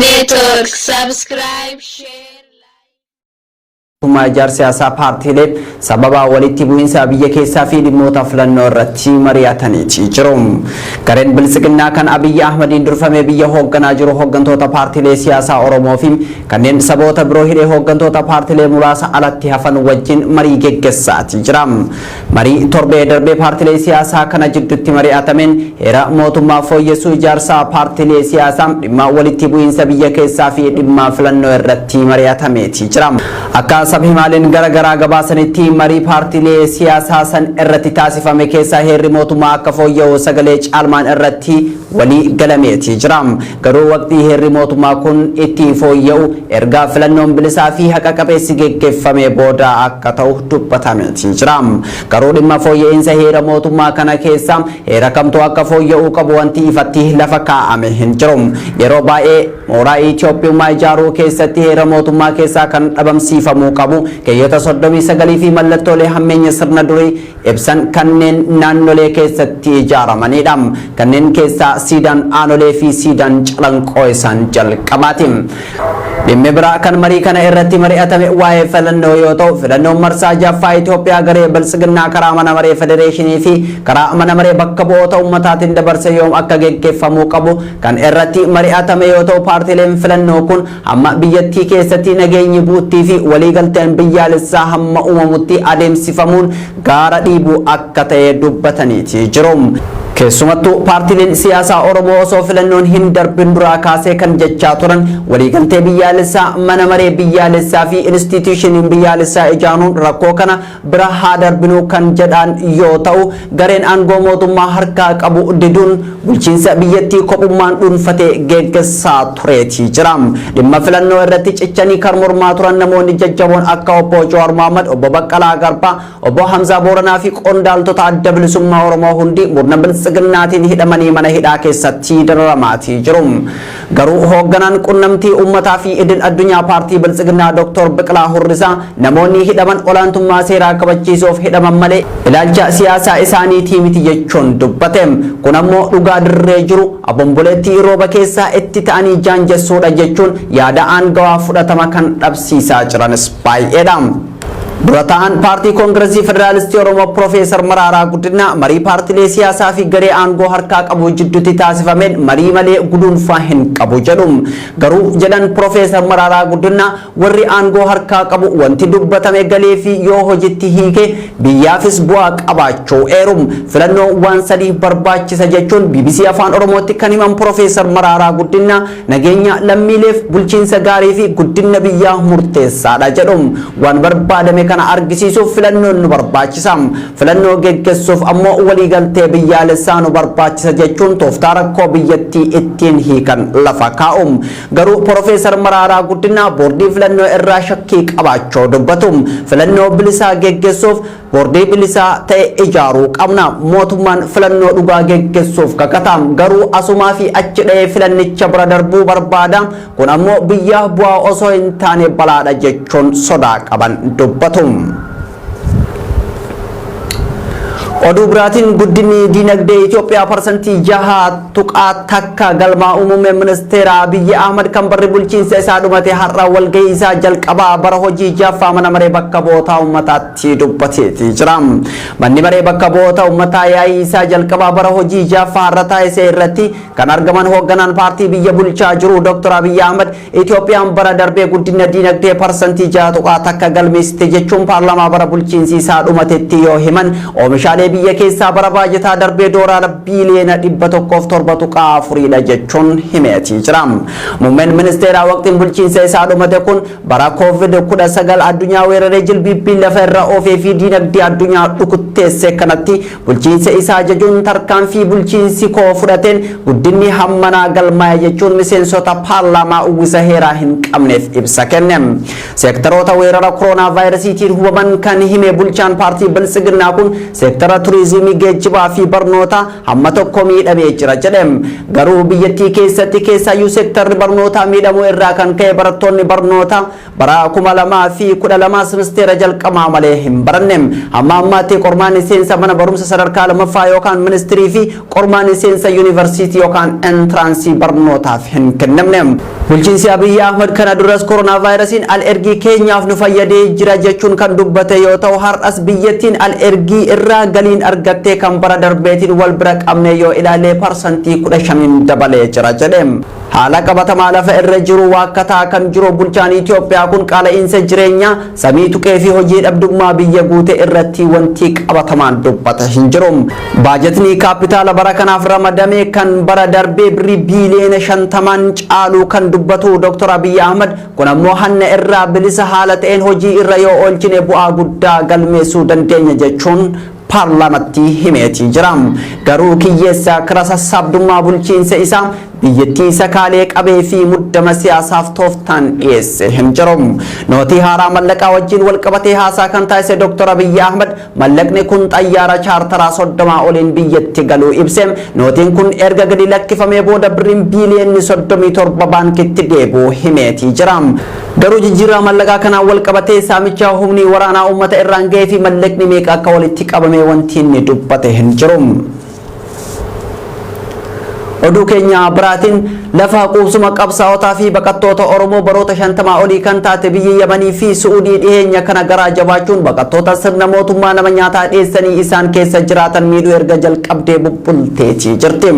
Network. Subscribe, share. Mootummaa ijaarsa siyaasaa paartiilee sababa walitti bu'iinsa biyya keessaa fi dhimmoota filannoo irratti mari'ataniiti jiru. Gareen Biltsiginnaa kan Abiyyi Ahmadiin durfamee biyya hoogganaa jiru hooggantoota paartiilee siyaasaa Oromoo fi kanneen saboota biroo hidhee hooggantoota paartiilee muraasa alatti hafan wajjin marii geggeessaati jira. Marii torbee darbee paartiilee siyaasaa kana jidduutti mari'atameen heera mootummaa fooyyessuu, ijaarsa paartiilee siyaasaa, dhimma walitti bu'iinsa biyya keessaa fi dhimma filannoo irratti mari'atameeti jira. Akka sabhimaaleen gara garaa gabaasanitti, marii paartiilee siyaasaa san irratti taasifame keessaa heerri mootummaa akka fooyya'u sagalee caalmaan irratti walii galameeti jira. Garuu waqtii heerri mootummaa kun itti fooyya'u erga filannoon bilisaa fi haqa qabeessi geggeeffamee booda akka ta'u dubbatameeti jira. Garuu dhimma fooyya'insa heera mootummaa kana keessa heera kamtu akka fooyya'uu qabu wanti ifatti lafa kaa'ame hin jiru. Yeroo baay'ee mooraa Itoophiyummaa ijaaruu keessatti heera mootummaa keessaa kan dhabamsiifamuu qabu keeyyata 39 fi mallattoolee hammeenya sirna durii ibsan kanneen naannolee keessatti ijaaramanidha. Kanneen keessaa siidaan Aanolee fi siidaan Calanqoo isaan jalqabaati. Dhimmi biraa kan marii kana irratti mari'atame waa'ee filannoo yoo ta'u, filannoon marsaa jaffaa Itoophiyaa garee Biltsiginnaa karaa mana maree federeeshinii fi karaa mana maree bakka bu'oota ummataatiin dabarse yoom akka geggeeffamuu qabu kan irratti mari'atame yoo ta'u, paartiileen filannoo kun hamma biyyattii keessatti nageenyi bu'uttii fi waliigalteen biyyaalessaa hamma uumamutti adeemsifamuun gaara dhiibuu akka ta'e dubbataniiti jiru. Keessumattuu paartiileen siyaasaa Oromoo osoo filannoon hin darbin duraa kaasee kan jechaa turan waliigaltee biyyaalessaa, mana maree biyyaalessaa fi instituushiniin biyyaalessaa ijaaruun rakkoo kana bira haa darbinuu kan jedhan yoo ta'u, gareen aangoo mootummaa harkaa qabu diduun bulchiinsa biyyattii kophummaan dhuunfatee geggeessaa tureeti jira. Dhimma filannoo irratti cichanii kan mormaa turan namoonni jajjaboon akka Obbo Jawaar Mohammad, Obbo Baqqalaa Garbaa, Obbo Hamzaa Booranaa fi qondaaltota Adda Bilisummaa Oromoo hundi murna Biltsiginnaatiin hidhamanii mana hidhaa keessatti dararamaatii jiru. Garuu hoogganaan qunnamtii uummataa fi idil addunyaa paartii Biltsiginnaa Dr. Biqilaa Hurrisaa namoonni hidhaman olaantummaa seeraa kabachiisuuf hidhaman malee ilaalcha siyaasaa isaaniitii miti jechuun dubbate. Kun ammoo dhugaa dirree jiru abomboleettii rooba keessaa itti ta'anii jaanjessuudha jechuun yaada aangawaa fudhatama kan dhabsiisaa jiranis baay'eedha. Dura ta'an paartii Koongiresii Federaalistii Oromoo Piroofeesar Maraaraa Guddinaa marii paartiilee siyaasaa fi garee aangoo harkaa qabu jidduutti taasifameen marii malee guduunfaa hin qabu jedhu. Garuu, jedhan Piroofeesar Maraaraa Guddinaa, warri aangoo harkaa qabu wanti dubbatame galee fi yoo hojitti hiike biyyaafis bu'aa qabaachuu eeru. Filannoo waan sadii barbaachisa jechuun BBC Afaan Oromootti kan himan Piroofeesar Maraaraa Guddinaa nageenya lammiileef, bulchiinsa gaarii fi guddina biyyaa murteessaadha jedhu. Waan barbaadame kana argisiisuuf filannoon nu barbaachisa. Filannoo geggeessuuf ammoo waliigaltee biyyaalessaa nu barbaachisa jechuun tooftaa rakkoo biyyattii ittiin hiikan lafa kaa'u. Garuu Piroofeesar Maraaraa Guddinaa boordii filannoo irraa shakkii qabaachuu dubbatu. Filannoo bilisaa geggeessuuf boordii bilisaa ta'e ijaaruu qabna. Mootummaan filannoo dhugaa geggeessuuf kakata. Garuu asumaa fi achi dha'ee filannicha bira darbuu barbaada. Kun ammoo biyyaaf bu'aa osoo hin taane balaadha jechuun sodaa qaban dubbatu. Oduu biraatiin, guddinni diinagdee Itoophiyaa 6.1% galmaa'uu muummeen ministeera Abiyyi Ahmad kan barri bulchiinsa isaa dhumate har'a walgahii isaa jalqabaa bara hojii jaffaa mana maree bakka bu'oota uummataatti dubbateeti jira. Manni maree bakka bu'oota uummataa yaa'ii isaa jalqabaa bara hojii jaffaa har'a taasise irratti kan argaman hoogganaan paartii biyya bulchaa jiru Dr. Abiyyi Ahmad Itoophiyaan bara darbee guddina diinagdee 6.1% galmeessite jechuun paarlaamaa bara bulchiinsi isaa dhumatetti yoo himan, oomishaalee biyya keessaa bara baajataa darbee doolaara biiliyoona 107.4dha jechuun himeetii jira. Muummeen ministeeraa waqtiin bulchiinsa isaa dhumate kun bara Covid-19 addunyaa weeraree jilbiibbii lafa irra oofee fi diinagdee addunyaa dhukutteesse kanatti bulchiinsa isaa jajuun, tarkaanfii bulchiinsi koo fudhateen guddinni hammanaa galmaa'e jechuun miseensota paarlaamaa uwwisa heeraa hin qabneef ibsa kenne. Seektaroota weerara koronaa vaayirasiitiin hubaman kan hime bulchaan paartii Biltsiginnaa kun seektara turizimii, geejjibaa fi barnoota hamma tokko miidhamee jira jedhe. Garuu biyyattii keessatti keessaayyuu seektarri barnootaa miidhamuu irraa kan ka'e barattoonni barnoota bara 2012 simisteera jalqabaa malee hin baranne. Hamma ammaatti qormaanni seensa mana barumsa sadarkaa lammaffaa yookaan ministirii fi qormaanni seensa yuunivarsiitii yookaan entiraansii barnootaaf hin kennamne. Bulchiinsi Abiyyi Ahmad kana duras koronaavaayirasiin al-ergii keenyaaf nu fayyadee jira jechuun kan dubbate yoo ta'u, har'as biyyattiin al-ergii irraa galiin argattee kan bara darbeetiin wal bira qabne yoo ilaalle 15% dabalee jira jedhe. Haala qabatamaa lafa irra jiru waakkataa kan jiru bulchaan Itoophiyaa kun qaala'iinsa jireenyaa samii tuqee fi hojii dhabdummaa biyya guute irratti wanti qabatamaan dubbate hin jiru. Baajatni kaapitaala bara kanaaf ramadame kan bara darbee birrii biiliyoona 50n caaluu kan dubbatu Dr. Abiyyi Ahmad, kun ammoo hanna irraa bilisa haala ta'een hojii irra yoo oolchine bu'aa guddaa galmeessuu dandeenya jechuun paarlaamatti himeetii jira. Garuu kiyyeessa kira sassaabdummaa bulchiinsa isaa biyyattii sakaalee qabee fi muddama siyaasaaf tooftaan dhiyeesse hin jiru. Nootii haaraa mallaqaa wajjin wal qabatee haasaa kan taasise Dr. Abiyyi Ahmad mallaqni kun xayyaara chaartaraa 30 oliin biyyatti galuu ibse. Nootiin kun erga gadi lakkifamee booda birriin biiliyoonni 37 baankitti deebi'uu himeetii jira. Garuu jijjiirraa mallaqaa kanaan wal qabatee saamicha humni waraanaa uummata irraan ga'ee fi mallaqni meeqa akka walitti qabame wanti inni dubbate hin jiru. Oduu keenya biraatiin, lafa quubsuma qabsaa'otaa fi baqattoota Oromoo baroota 50 olii kan taate biyyi Yamanii fi Su'uudii dhiheenya kana garaa jabaachuun baqattoota sirna mootummaa nama nyaataa dhiyeessanii isaan keessa jiraatan miidhuu erga jalqabdee bubbulteetii jirti.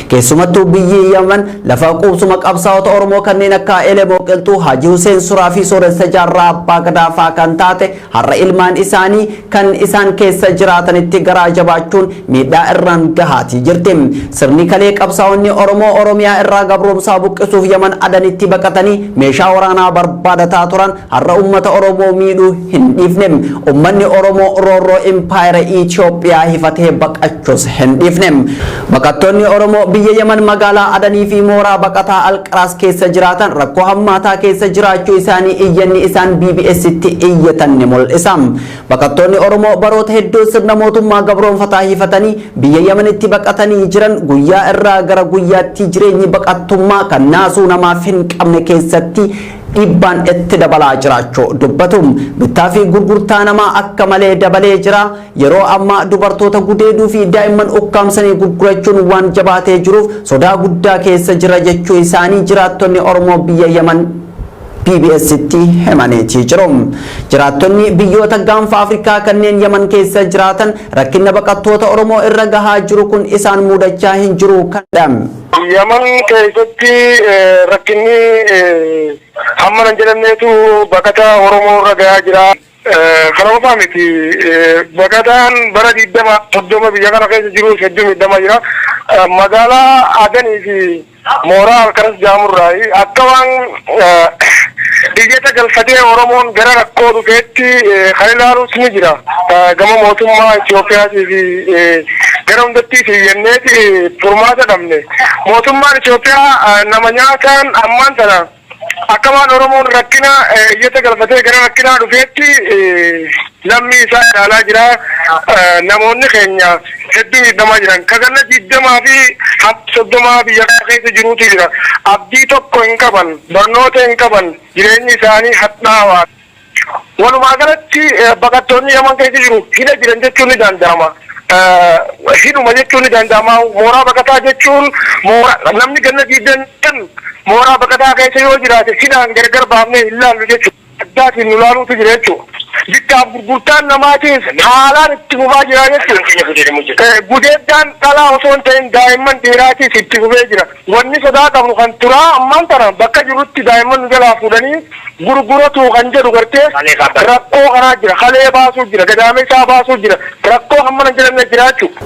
Keessumattuu biyyi Yaman lafa quubsuma qabsaa'ota Oromoo kanneen akka Elemoo Qilxuu, Haji Huseen Suraa fi Sooressa Jaarraa Abbaa Gadaa fa'aa kan taate har'a ilmaan isaanii kan isaan keessa jiraatanitti garaa jabaachuun miidhaa irraan gahaatii jirti. Sirni kalee qabsaa'onni Oromoo Oromiyaa irraa gabroomsaa buqqisuuf Yaman Adanitti baqatanii meeshaa waraanaa barbaadataa turan har'a uummata Oromoo miidhuu hin dhiifne. Uummanni Oromoo roorroo impaayera Itoophiyaa hifatee baqachuus hin dhiifne. Baqattoonni Oromoo biyya Yaman magaalaa Adanii fi mooraa baqataa Alqaraas keessa jiraatan rakkoo hammaataa keessa jiraachuu isaanii iyyanni isaan BBS'tti iyyatan ni mul'isa. Baqattoonni Oromoo baroota hedduu sirna mootummaa gabroonfataa hifatanii biyya Yamanitti baqatanii jiran guyyaa irraa gara guyyaatti jireenyi baqattummaa kan naasuu namaaf hin qabne keessatti dhiibbaan itti dabalaa jiraachuu dubbatu. Bittaa fi gurgurtaa namaa akka malee dabalee jira. Yeroo ammaa dubartoota gudeeduu fi daa'imman ukkaamsanii gurgurachuun waan jabaatee jiruuf sodaa guddaa keessa jira jechuu isaanii jiraattonni Oromoo biyya Yaman BBS'tti himaniitii jiru. Jiraattonni biyyoota gaanfa Afrikaa kanneen Yaman keessa jiraatan rakkina baqattoota Oromoo irra gahaa jiru kun isaan mudachaa hin jiru kan Yaman keessatti rakkinni hamma nan jedhamneetu baqataa Oromoo irra gahaa jira. Kana qofaa miti, baqataan bara 20, 30 biyya kana keessa jiru hedduu miidhamaa jira. Magaalaa Adanii fi mooraa Alkaras jaamurraayi akka waan iyyata galfatee Oromoon gara rakkoo dhufeetti kan ilaalus ni jira. Gama mootummaa Itiyoophiyaatii fi gara hundatti iyyanneeti furmaata dhabne. Mootummaan Itiyoophiyaa nama nyaataan ammaan tana akka waan Oromoon rakkina iyyata galfatee gara rakkinaa dhufeetti lammii isaa ilaalaa jira. Namoonni keenya hedduu miidhamaa jiran. Kaganna 20 fi 30 biyya kana keessa jiruutu jira. Abdii tokko hin qaban, barnoota hin qaban, jireenyi isaanii hadhaawaa. Walumaa galatti baqattoonni Yaman keessa jiru hidha jiran jechuun ni danda'ama. Hidhuma jechuun ni danda'ama. Mooraa baqataa jechuun namni ganna 25 mooraa baqataa keessa yoo jiraate hidhaan gargar baafnee hin laallu jechuudha. Addaatiin nu laaluutu jira jechuudha. Bittaaf gurgurtaan namaatiis haalaan itti fufaa jira jechuudha. Gudeeddaan dhalaa osoo hin ta'in daa'imman dhiiraatiis itti fufee jira. Wanni sodaa qabnu kan turaa ammaan tana bakka jirutti daa'imman nu jalaa fuudhanii gurguratu kan jedhu gartee rakkoo kanaa jira. Kalee baasuu jira. Gadaamessaa baasuu jira. Rakkoo hammana jedhamne jira jechuudha.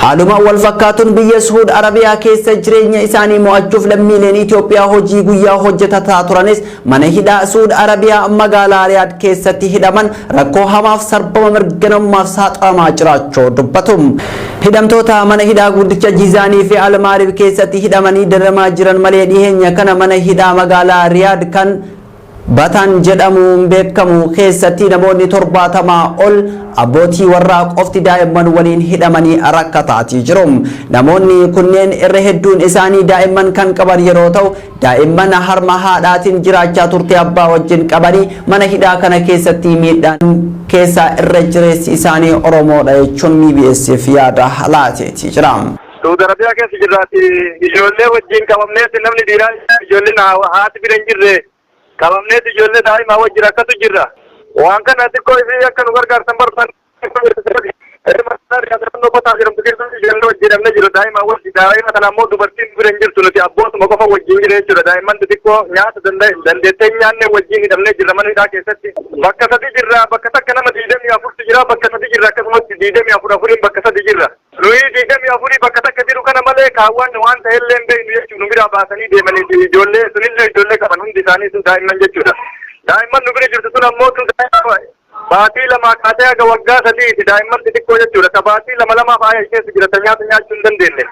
Haaluma wal fakkaatuun biyya Suud Arabiyaa keessa jireenya isaanii mo'achuuf lammiileen Itoophiyaa hojii guyyaa hojjetataa turanis mana hidhaa Suud Arabiyaa magaalaa Riyaad keessatti hidhaman rakkoo hamaaf sarbama mirga namummaaf saaxilamaa jiraachuu dubbatu. Hidhamtoota mana hidhaa guddicha Jizaanii fi Almaarib keessatti hidhamanii dararamaa jiran malee dhiheenya kana mana hidhaa magaalaa Riyaad kan Bataan jedhamuun beekamu keessatti namoonni 70 ol abbootii warraa qofti daa'imman waliin hidhamanii rakkataatii jiru. Namoonni kunneen irra hedduun isaanii daa'imman kan qaban yeroo ta'u, daa'imman harma haadhaatiin jiraachaa turte abbaa wajjin qabanii mana hidhaa kana keessatti miidhaan keessaa irra jireessi isaanii Oromoodha jechuun BBSf yaada laateetii jira. Saudi Arabiyaa keessa jirraati ijoollee wajjin qabamneeti namni dhiiraa ijoolleen haati bira hin jirre qabamneeti ijoollee daa'imaa wajjin akkatu jirra. Waan kana xiqqoo isii akka nu gargaartan barbaanne ijoollee wajjin hidhamnee jiru daa'ima wajjin daa'ima kana ammoo dubartiin bira hin jirtu nuti abbootuma qofa wajjin jira jechuudha daa'imman xixiqqoo nyaata dandeettee hin nyaanne wajjin hidhamnee jirra mana hidhaa keessatti. Bakka sadi jirra bakka takka nama 24tu jira bakka sadi jirra akkasumatti 24 afuriin bakka sadi jirra. Nuyi 24 bakka takka jiru kana malee kaawwan waan ta'ellee hin beeknu jechuudha nu biraa baasanii deemanii ijoollee sunillee ijoollee qaban hundi isaanii sun daa'imman jechuudha. Daa'imman nu bira jirtu sun ammoo tun baatii 2 kaasee haga waggaa 3ti daa'imman xixiqqoo jechuudha. Ka baatii 2 lamaaf haaya keessa jira ta nyaata nyaachuu hin dandeenye.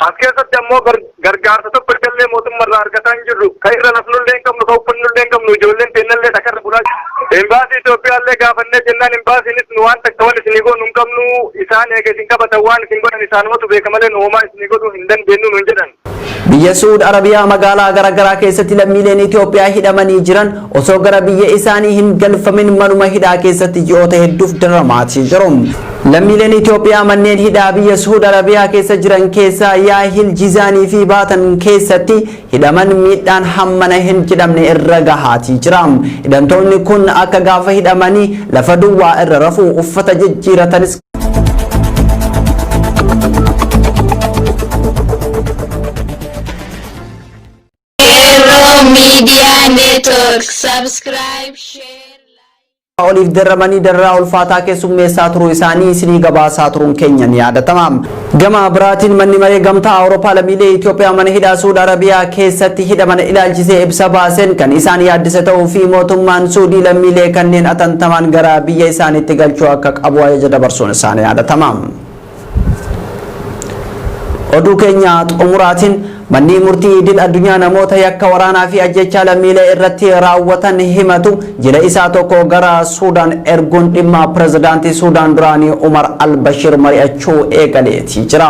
As keessatti ammoo gargaarsa tokko illee mootummaa irraa argataa hin jirru. Ka irra rafnullee hin qabnu, ka uffannullee hin qabnu, ijoolleen teennallee dhakarra bulaa jiru. Imbaasii Itoophiyaallee gaafannee jennaan imbaasiinis nu waan takka waan isinii goonu hin qabnu, isaan eega isin qabatan waan isin godhan isaanumatu beeka malee nu homaa isinii godhuu hin dandeenyu nuun jedhan. Biyya Suud Arabiyaa magaalaa garaagaraa keessatti lammiileen Itoophiyaa hidhamanii jiran osoo gara biyya isaanii hin galfamin manuma hidhaa keessatti ji'oota hedduuf dararamaati jiru. Lammiileen Itoophiyaa manneen hidhaa biyya Suud Arabiyaa keessa jiran keessaa Yaahil, Jizaanii fi Baatan keessatti hidhaman miidhaan hammana hin jedhamne irra gahaatii jira. Hidhamtoonni kun akka gaafa hidhamanii lafa duwwaa irra rafuu uffata jijjiiratanis Qeerroo Media Network. Subscribe, share, like. oliif darramanii darraa ulfaataa keessummeessaa turuu isaanii isinii gabaasaa turuun keenya ni yaadatama. Gama biraatiin manni maree gamtaa Awurooppaa lammiilee Itoophiyaa mana hidhaa Suud Arabiyaa keessatti hidhaman ilaalchisee ibsa baaseen kan isaan yaaddise ta'uu fi mootummaan Suudii lammiilee kanneen atantamaan gara biyya isaaniitti galchuu akka qabu ajaja dabarsuun isaanii yaadatama. Oduu keenya xumuraatiin manni murtii idil addunyaa namoota yakka waraanaa fi ajjechaa lammiilee irratti raawwatan himatu jila isaa tokko gara Suudaan erguun dhimma pirezidaantii Suudaan duraanii Umar al-Bashir mari'achuu eegaleetii jira.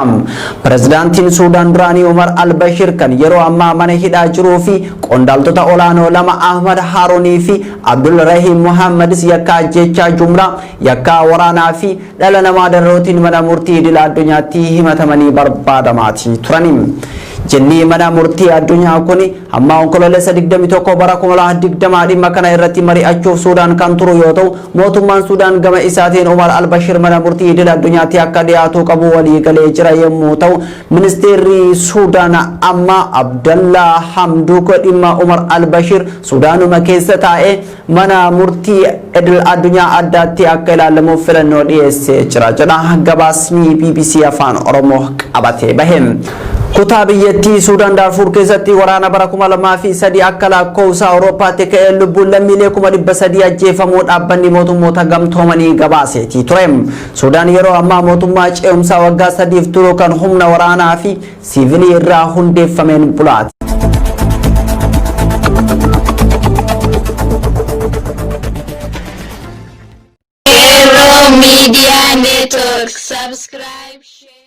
Pirezidaantiin Suudaan duraanii Umar al-Bashir kan yeroo ammaa mana hidhaa jiruu fi qondaaltota olaanoo lama Ahmad Haarunii fi Abdul Rahim Muhammadis yakka ajjechaa jumlaa, yakka waraanaa fi dhala namaa dararootiin mana murtii idil addunyaatti himatamanii barbaadamaatii turani. Jilli mana murtii addunyaa kun hamma Onkoloolessa 21 bara 2020 dhimma kana irratti mari'achuuf Suudaan kan turu yoo ta'u, mootummaan Suudaan gama isaatiin Umar al-Bashir mana murtii idil addunyaatti akka dhiyaatu qabu walii galee jira yommuu ta'u, ministeerri Suudaan amma Abdallaa Hamduuk dhimma Umar al-Bashir Suudaanuma keessa taa'ee mana murtii idil addunyaa addaatti akka ilaalamuuf filannoo dhiyeessee jira jedha gabaasni BBC Afaan Oromoo qabatee bahe. Kutaa biyyattii Suudaan Daarfuur keessatti waraana bara 2003 akka lakkoofsa Awurooppaatti ka'ee lubbuun lammiilee 300,000 ajjeefamuu dhaabbanni mootummoota gamtoomanii gabaaseetii ture. Suudaan yeroo ammaa mootummaa ce'umsaa waggaa 3f turu kan humna waraanaa fi siivilii irraa hundeeffameen bulaati. Qeerroo Media Network. Subscribe, share.